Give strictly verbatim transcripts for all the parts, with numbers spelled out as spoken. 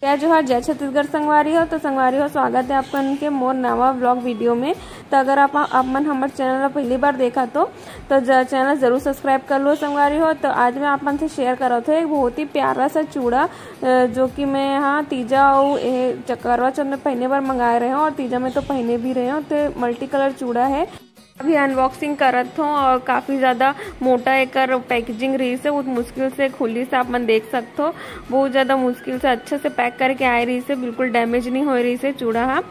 जय जोहार, जय छत्तीसगढ़ संगवारी हो। तो संगवारी हो, स्वागत है आप मन के मोर नवा vlog video में। तो अगर आप, आप मन हमर channel ला पहली बार देखत हो, तो ज-, channel जरूर subscribe कर लो संगवारी हो। तो आज मैं आप मन से share करत हूँ एक बहुत ही प्यारा सा चूड़ा, अ, जो कि मैं यहाँ तीजा अउ ए च-, करवा चौथ में पहने बर मंगाए रहे हूँ और तीजा में तो पहने भी रहे हूँ। तो multi colour चूड़ा है। अभी unboxing करत हो और काफ़ी ज़्यादा मोटा एकर packaging रहीस हे, बहुत मुश्किल से खुलिस हे, आप मन देख सकत हो। बहुत ज़्यादा मुश्किल से अच्छे से pack करके आए रहीस हे, बिल्कुल damage नहीं होए रहीस हे चूड़ा हा।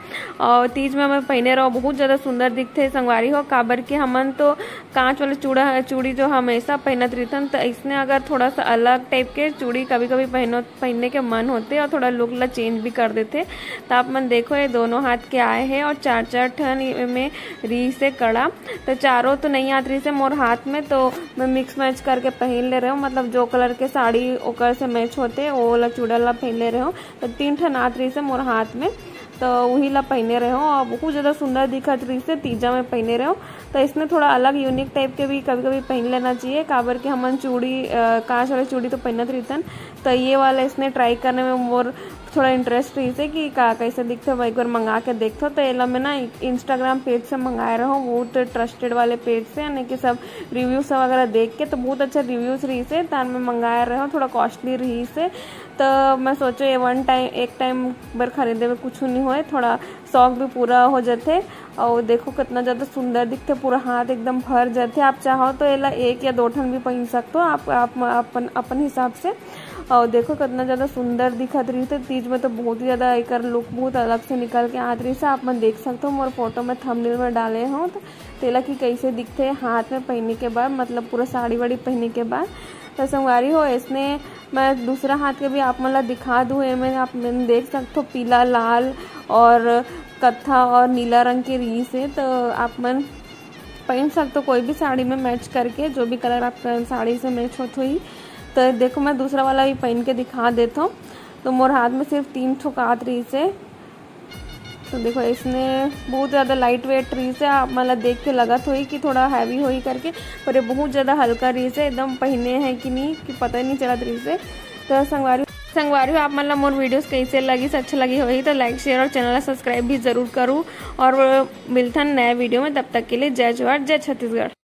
और तीज में हमन पहने रहो, बहुत ज़्यादा सुंदर दिखथे संगवारी हो, काबर कि हमन तो कांच वाले चूड़ा, चूड़ी जो हमेशा पहनत रहिथन, तो इसने अगर थोड़ा सा अलग type के चूड़ी कभी-कभी पहनो पहनने के मन होथे और थोड़ा look ला change भी कर देथे। तो आप मन देखो, ये दोनों हाथ के आए हे और चार चार ठन एमे रहीस हे कड़ा। तो चारों तो नहीं आत रहीस हे मोर हाथ में, तो मैं mix match करके पहन ले रहे हूँ, मतलब जो colour के साड़ी ओकर से match होथे, वो वाला चूड़ा ला पहन ले रहे हूँ। तो तीन ठन आत रहीस हे मोर हाथ में, तो वही ला पहने रहे हूँ और बहुत ज़्यादा सुंदर दिखत रहीस हे, तीजा में पहने रहे हूँ। तो इसने थोड़ा अलग unique type के भी कभी-कभी पहन लेना चाहिए, काबर कि हमन चूड़ी, अ, कांच वाले चूड़ी तो पहनत रहिथन, तो ये वाला इसने try करने में मोर थोड़ा interest रहीस हे कि का, कैसे दिखथे, मैं एक बार मंगा के देखथो। तो एला मैं ना Instagram page से मंगाए रहो, बहुत trusted वाले page से, यानी कि सब reviews वगैरह देख के, तो बहुत अच्छा reviews रहीस हे, तान मैं मंगाए रहो, थोड़ा costly रहीस हे। तो मैं सोचो, ये one time, एक time बर खरीदे में कुछ नहीं होए, थोड़ा शौक भी पूरा हो जाथे। और देखो कितना ज़्यादा सुंदर दिखथे, पूरा हाथ एकदम भर जाथे। आप चाहो तो एला एक या दो ठन भी पहन सकते हो आप, आप अपन, अपन हिसाब से। और देखो कितना ज़्यादा सुंदर दिखत रहीस हे तीज में, तो बहुत ही ज़्यादा एकर look बहुत अलग से निकल के आत रहीस हे। आप मन देख सकते हो, मोर photo में thumbnail में डाले हो, तो तेला कि कैसे दिखथे हाथ में पहने के बाद, मतलब पूरा साड़ी वाड़ी पहने के बाद। तो संगवारी हो, इसने मैं दूसरा हाथ के भी आप मन ला दिखा दूँ। एमे आप मन देख सकते हो, पीला, लाल और कत्था और नीला रंग के रहीस हे। तो आप मन पहन सकते हो कोई भी साड़ी में match करके, जो भी colour आप साड़ी से match होत होही। तो देखो, मैं दूसरा वाला भी पहन के दिखा देत हूँ। तो मोर हाथ में सिर्फ तीन ठो कांच रहीस हे। तो देखो, इसने बहुत ज़्यादा light weight रहीस हे, आप मन ला देख के लगत होही कि थोड़ा heavy होही करके, पर ये बहुत ज़्यादा हल्का रहीस हे, एकदम पहने हैं कि नहीं कि पता ही नहीं चलत रहीस हे। तो संगवारी, संगवारी हो, आप मन ला मोर videos कैसे लगिस, अच्छा लगी होही तो like, share और channel ला subscribe भी जरूर करू और मिलथन नया video में। तब तक के लिए जय जोहार, जय छत्तीसगढ़।